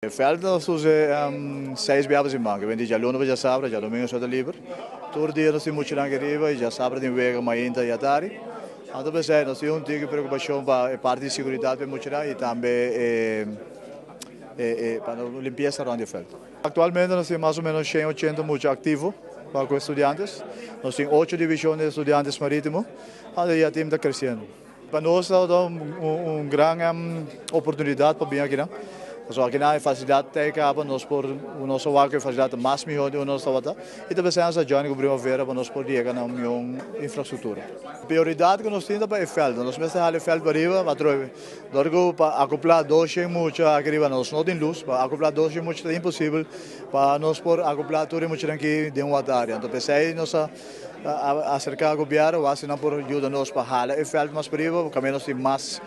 E veld nos usa seis bia pa siman, ke djaluna pa djasabra, djadumingu so ta liber. Tur dia nos tin muchanan aki riba i djasabra tin wega mainta i atardi. Anto p'esei nos tin un tiki preokupashon pa e parti di seguridat pa e muchanan i tambe e pa limpiesa rònt di e veld. Aktualmente nos tin mas o menos 180 mucha aktivo pa ku estudiantes. Nos tin ocho divishon di Estudiantes Marítimo, anto e tim ta kresiendo. Pa nos ta un gran oportunidat pa bin akinan. Pasobra akinan e fasilidat ta e kaba, nos por nos a wak ku e fasilidat ta mas mihó di unda nos tabata i ta p'esei nos a join ku Primavera pa nos por yega na un mihó infrastruktura. Prioridat ku nos tin ta pa e vèlt. Nos mester hala e vèlt pariba atrobe. Dor ku pa akoplá 200 mucha aki riba nos no tin lus, pa akoplá 200 mucha ta imposibel pa nos por akoplá tur e muchanan aki den un wak área. Anto p'esei nos a aserká gobièrnu wak si nan por yuda nos pa hala e vèlt mas pariba, kaminda nos tin mas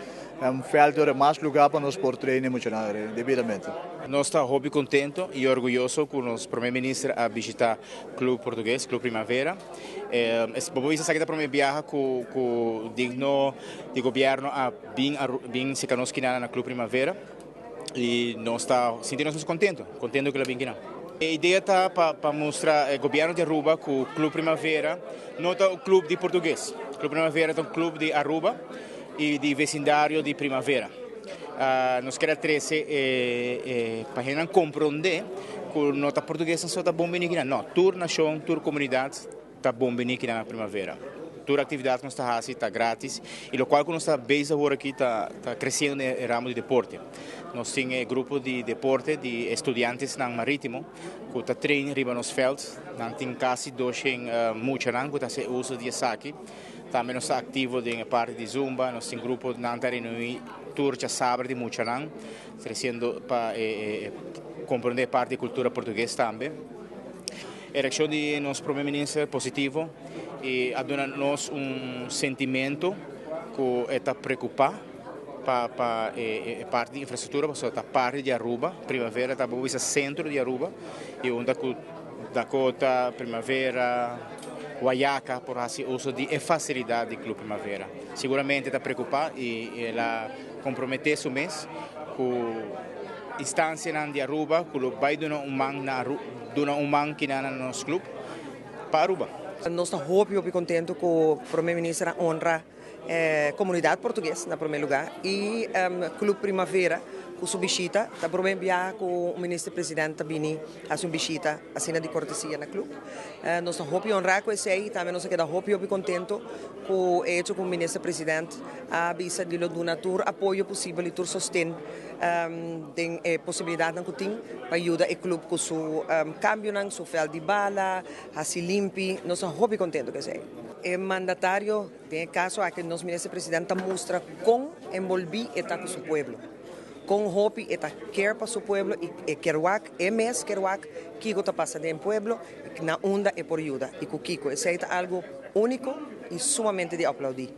vèlt ora mas lugá pa nos por train e muchanan debidamente. Nos ta hopi contento y orguyoso cu nos Prome Minister a bishita Club Portugues, Club Primavera. Bo por bisa esaki ta prome biaha cu digno di gobierno a bin cerca nos kinana na Club Primavera y nos ta sinti nos contento, contento cu el a bin kinan. E idea ta pa mustra e gobierno di Aruba cu Club Primavera no ta un club di Portugues. Club Primavera ta un club di Aruba y di vecindario di Primavera. Nos kier a trece pa hendenan comprende cu no ta Portuguesnan so ta bon bini kinan, no, tur nacion, tur comunidad ta bon bini kinan na Primavera. Tur actividad cu nos ta haci ta gratis y locual cu nos ta bezig awor aki ta creciendo den e ramo di deporte. Nos tin e grupo di deporte di estudiantesnan maritimo cu ta train riba nos veld. Nan tin casi 200 muchanan cu ta haci uso di esaki. Tambe nos ta activo den e parti di Zumba. Nos tin grupo nan ta reuni tur djasabra di muchanan, treciendo pa comprende e parti di cultura portugues tambe. E reaccion di nos Prome Minister positivo y a duna nos un sentimento cu e ta preocupa pa e parti di infrastructura, pasobra ta parti di Aruba. Primavera ta bo bisa centro di Aruba y unda cu Dakota, Primavera, Wayaca por haci uso di e facilidad di Club Primavera. Siguramente ta preocupa y el a compromete su mes cu instancianan di Aruba cu lo bay duna un man na duna un man kina na nos club pa Aruba. Nos ta hopi hopi contento cu Prome Minister a honra comunidad Portugues na prome lugar y Club Primavera cu su bishita. Ta prome bia cu Minister President ta bini haci un bishita asina di cortesia na club. Nos ta hopi honra cu esey y tambe nos a keda hopi hopi contento cu e hecho cu Minister President a bisa di lo duna tur apoyo posibel y tur sosten den e posibilidadnan cu tin pa yuda e club cu su cambionan, su veld di bala, haci limpi. Nos ta hopi contento cu esey. E mandatario, den e caso aki nos Minister President, ta mustra con envolvi e ta cu su pueblo, con hopi e ta care pa su pueblo y e kier wak, e mes kier wak kico ta pasa den pueblo, na unda e por yuda y cu kico. Esey ta algo unico y sumamente di aplaudi.